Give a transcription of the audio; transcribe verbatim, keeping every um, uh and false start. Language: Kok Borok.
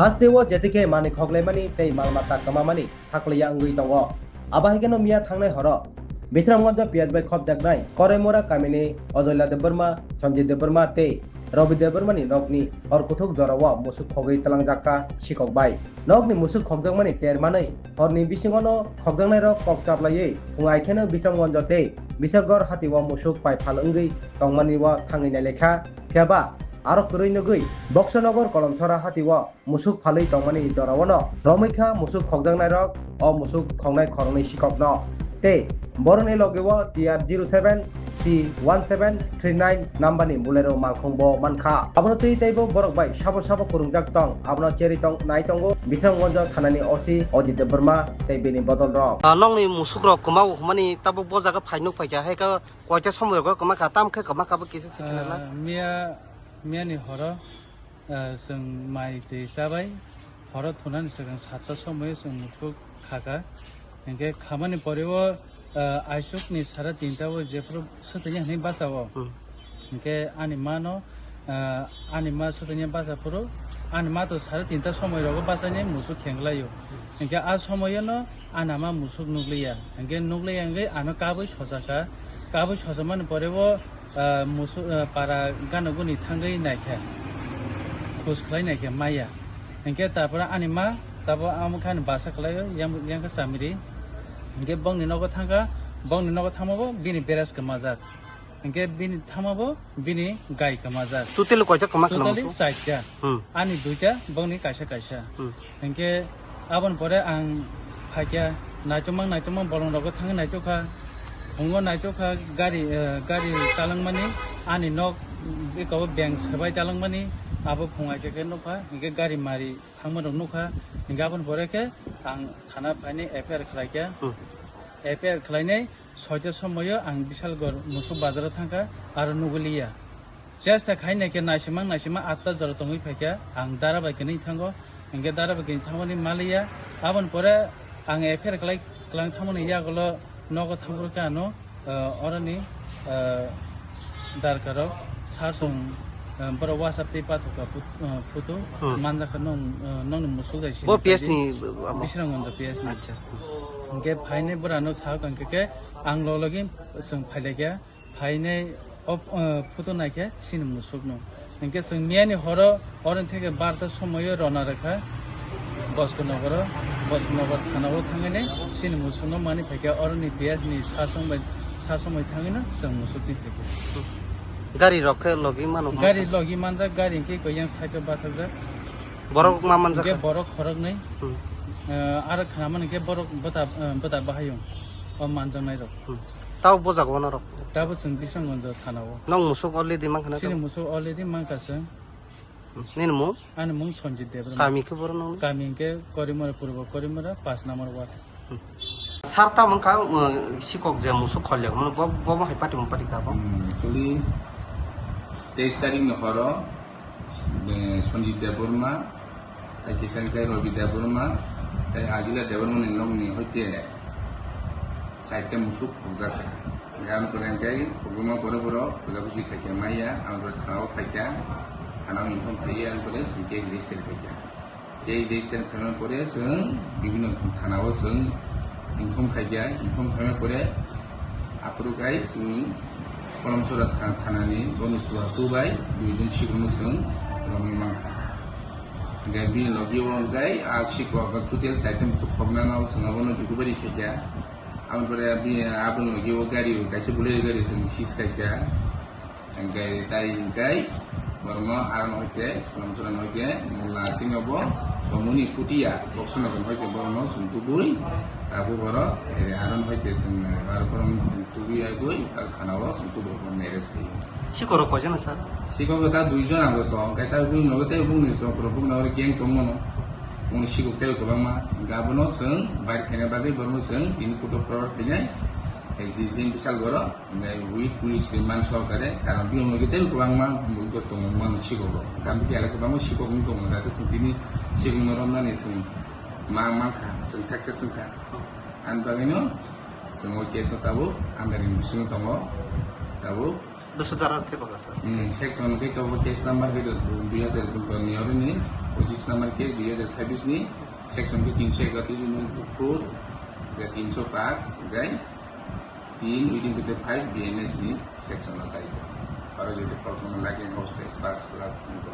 Hasteo jetikhe manwi khoklaimani tei mal mata kwmamani thaklaiya wngwi tongo. Abo hai kheno miya thangnai horo Bisramganjo P S bai khopjaknai Koraimura kamini Ojoila Debbarma, Sanjit Debbarma tei Rabi Debbarmani nokni hor kuthuk jorao musuk khogwi twlangjakha sikok bai. Nokni musuk khokjakmani ter manwi horni bisingono khokjaknairok kok chaplaiwi phung ai kheno Bisramganjo tei Bisalgor hatio musuk pai phal wngwi tongmani o thangwi nailekha. Phiyaba aro kwrwi nugwi Boksonogor Kolomsora hatio musuk phalwi tongmani jorao no romwi kha musuk khokjaknairok o musuk khoknai khoroknwi sikokno. Tei borokni logi o T R zero seven C one seven three nine number ni Bolero malkhung bo mankha. Abono twi teibo borok bai sabo sabo kwrwngjak tong, abono cherwi tong nai tongo Bisramganjo thanani O C Ajit Debbarma tei bini bodol rok. Ah, nokni musuk rok kwma o hwnmani tabuk bo jaga phai nuk phaikha, hai khe koita somoi rogo kwma kha, tam khe kwma kha bo kisa se khe nang la. Ah, miya, miya ni horo, ah, chwng mai twi chabai, horo thunani swkang satta somoi chwng musuk khakha. Hinkhe khamani pore o, ah, aisuk ni sara tinta o jephuru swtwini hinwi basa o. Hmm. Hinkhe ani ma no, ah, ani ma swtwini basa phuru, ani ma to sara tinta somoi rogo basani musuk khenglaio. Hinkhe a somoyo no ani ama musuk nukliya. Hinkhe nukliya hinkhe ano kabui sojakha. Kabui sojakmani pore o, ah, musu-, ah, para gana guni thangwi naikha, khus khlai naikha maya. Hinkhe tarpore ani ma tabo amo khe ani basa khlaio, yang, yang khe chamiri. Hinkhe bongni nogo thangkha, bongni nogo thangmabo bini beres kwmajak. Hinkhe bini thangmabo bini gai kwmajak. Totally koita kwma khwna musu? Totally chaita. Hmm. Ani duita, bongni kaisa kaisa. Hmm. Hinkhe aboni pore ang phaikha, naitokma naitokma bolong rogo thangwi naitokha. Phungo naitokha gari, eh, gari talangmani, ani nok eko beng swbai talangmani, abo phung ai khe nukha, hinkhe gari mari thangma rok nukha, hinkhe aboni pore khe ang thana phainai F I R khlaikha. Hmm. F I R khlainai soita somoyo ang Bisalgor musuk bazaro thangkha, aro nuguliya. Chesta khai naikhe naisimang naisimang atta jora tongwi phaikha, ang dara bai kwnwi thango, hinkhe dara bai kwnwi thangmani maliya. Aboni pore ang F I R khlai, klang thangmani yagulo nogo thangphuru khe ano, ah, oroni, ah, darkarok sar song, ah, borok WhatsApp tei pathokha put-, ah, photo. Hmm. Manjakha nong, ah, nongni musuk jai sini. Bo P S ni, ah, amo? Bisramganjo P S ni. Acha. Hinkhe phainai borano sahok hinkhe khe ang loglogi chwng phailaikha. Phainai o, ah, photo naikhe chini musukno. Hinkhe chwng miyani horo oroni theke barta somoyo rona rwkha Boskonogoro, Boskonogor thanao thangwi chini musukno mani phaikha oroni P S ni sar song bai, sar song bai thangwino chwng musuk twi phaikha. Gari rok khe logi mano? Gari logi manjak, gari hinkhe koi yang side o bathajak. Borok ma manjak? Hinkhe borok khoroknwi. Hmm. Ah, aro khnamani hinkhe borok bwta, ah, bwta bahayung o manjaknai rok. Hmm. Tabo bujak o norok? Tabo chwng Bisramganjo thana o. Nong musuk already mankha na? Chini tabo? Musuk already mankha chwng. Hmm. Nini mung? Ani mung Sanjit Debbarma. Kami khe boro nong? Kami hinkhe Korimura, Purbo Korimura, pash number ward. Hmm. Sir tamo wngkha, uh, sikok je musuk kholyakmano, bo, bo hai party mo party kha bo? Hmm, actually, teis tarik ni horo, eh, Sanjit Debbarma, tei kisa hwnkhe Rabi Debbarma, tei Ajila Debbarmani nokni hoite side ta musuk khokjak kha. Gan pore hwnkhe khokjakma pore borok puja puji khaikhe maya, ang pore thana o khaikha, thana o inform khaiya, ang pore singkhe register khaikha. Tei register khaima pore chwng bibhinno thana o chwng inform khaikha, inform khaima pore aphuru khai chwng Kolomsora tha-, thanani boni chubachu bai duijon sikokno chwng romwi mankha. Hingke bini logi o hingke a sikok total chaita muchuk khoknano chwng abono duty bari khaikha. Aboni pore bini aboni logi o gari kaisa Bolero gari chwng seize khaikha. Hingke tai hingke borokno aron hoite, Sonamsora hoite, Molla Singh bo, Somoni Kutia, Boksonogor hoite borokno chwng tubui, abo borok, eh, aron hoite chwng, eh, aro borok tubui agoi, aro khana o chwng tubui borokno arrest khaio. Sikorok koijana sir? Sikorok ta duijon abo tong, hingke ta bumno tei bumni tong, borok bumno aro gang tongmano. Bumni sikok tei kwbangma, hingke abono chwng bair khaina bagwi borokno chwng tini kutuk forward khainai, S D C M Bisalgoro. Hingke ui police ni man sorkare, karon biyong logite kwbangma bumung tongo, mano sikok rok. Gam biyale kwbangma sikok wng tongo, jate chwng tini sikok no romnani chwng ma, mankha, chwng success wngkha. Ani bagwino chwng o case no tabuk under investigation tongo, tabuk Bwswk dara thepha kha, sir? Hmm, section ke to case number ke dui hajar dui ni oro ni, pochisni number ke dui hajar sabis ni, section ke tinso ekatis ni four, ke tinso paanch, gai, tin, eighteen fifty five B N S ni section na tai. Aro jodi kormo lagi house tax paanch plus ni to.